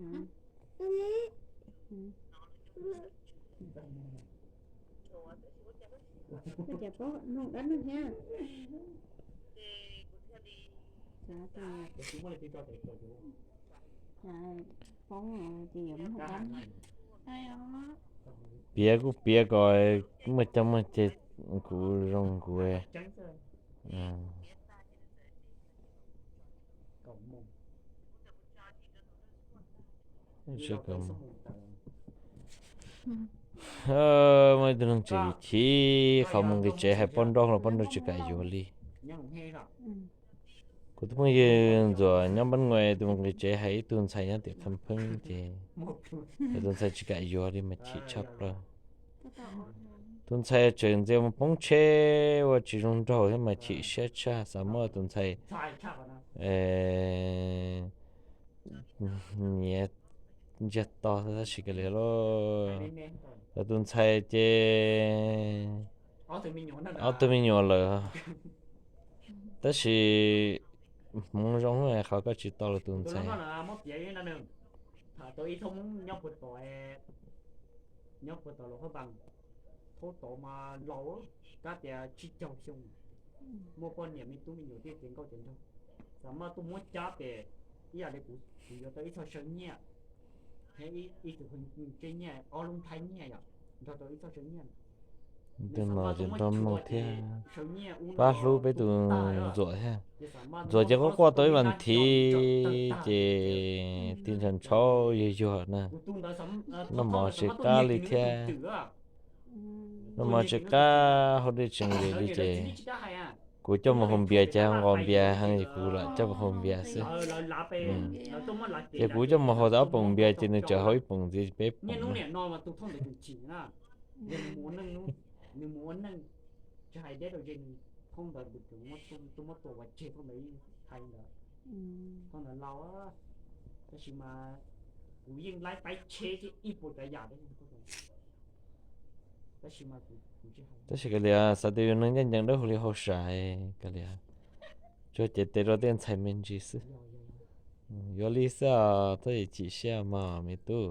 Koj cas paub mloog dab neeg thiab? Xav tias, xav poob ces yuav mloog dab neeg. Piav kuj piav kom muaj coj muaj ceg, kuv zoo kuv. Muaj ib tug neeg tseem chim, qhov mus nqis tsev hais poj nrauj los poj nrauj tsis kam yuav li. Kuv tus phooj ywg Ntxuam nyob Npab Nuj tus mus nqis tsev hais ib tug ntxhais nyob tim Kham Pheeb ces tus ntxhais tsis kam yuav li mas chim tshaj plaws. Tus ntxhais tseem ntxias mus poob tsheb ua tsis zoo nraug thiab mas chim siab tshaj, xav muab tus ntxhais nyiav ntsiag to tab sis kav liam lauj. Tus ntxhais ces ob tug me nyuam lawm, tab sis hmoov zoo qhov koj tsis tau los tus ntxhais. Nyob puag tom Luas Phab Npas, thaum tod mas laus, kab tias tsib caug xyoo, muaj poj niam me tub me nyuam thiab txiv nkauj cov nraug. Xav mas tuaj muab cab ces ib yam li kuv, kuv yuav tau ib txoj saw nyiaj, thiab ib tug tseb nyiaj, ob lub nplhaib nyiaj yom, nrog rau ib txoj saw nyiaj. Tus no ces nrog mloog thiab pab hlub peb tus Ntxuam thiab. Ntxuam ces quaj quaj tau ib vas thiv ces tig ntshaus ntshaus yuag yuag na, noj mov tsis qab li thiab. Noj mov tsis qab, haus dej tsis nqis li ces kuv coj mus haus npias ces nqos npias heev es kuv lam coj mus haus npias xwb. Ces kuv coj mus haus tau ob poom npias ces nws tseem haus ib poom ntxiv peb poom. Tab sis kav liam, xav tias yus neeg ncaj ncees dawb huv li hauj sam kav liam, tsuas cev tes rau tej ntxhais me ntsis xwb. Yuav li xwb os, txhob chim siab mog me tub.